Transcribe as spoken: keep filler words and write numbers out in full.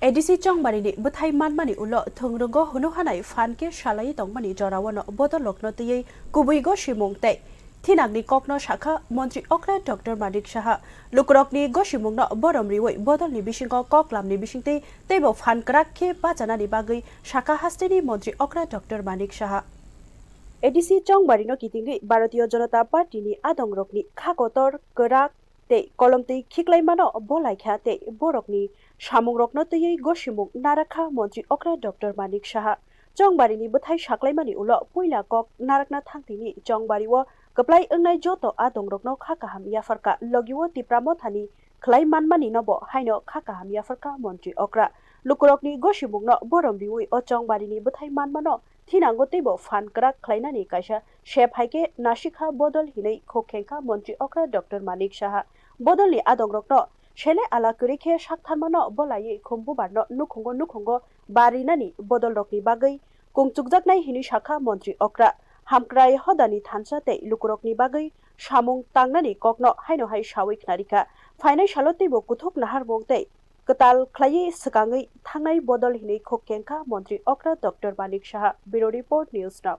A D C Chongbarini bwthai manmani ulo thwngrwngo hwnwi hanai phan khe salaiwi tongmani jorao no bodol rokno twiwi kubui gosimung tei thinangni kokno sakha Montri okra Doctor Manik Saha. Lukurokni gosimungno borom riwi bodolni bisingo koklamni bisingtwi teibo phan kwrak khe bachanani bagwi sakha hasteni Montri okra Doctor Manik Saha. A D C Chongbarino kitingwi Bharatiya Janata Partyni adongrokni kha kotor, kwrak tei kolomtwi khiklaimano bolaikha tei borokni samungrokno twiwi gosimung narakha Montri okra Doctor Manik Saha. Chongbarini bwthai saklaimani ulo puila kok narakna thangtini Chongbario kwplai wngnai joto adongrokno kha kaham yapharkha, logio Tipra Mothani khlai manmani nobo haino kha kaham yapharkha Montri okra. Lukurokni gosimungno borom riwi o Chongbarini bwthai manmano thinango teibo phan kwrak khlainani kaisa sep hai khe nasikha bodol hinwi khuk khengkha Montri okra Doctor Manik Saha. Bodolni adongrokno sele ala kwrwi khe saktharmano bolaiwi khum bubarno nukhungo nukhungo barinani bodolrokni bagwi kungchukjaknai hinwi sakha Montri okra. Hamkrai hodani thansa tei lukurokni bagwi samung tangnani kokno haino hai sawi khnarikha. Phainai salo teibo kuthuk naharmung tei kwtal khlaiwi swkangwi thangnai bodol hinwi khuk khengkha Montri okra Doctor Manik Saha. Bureau Report, News Now.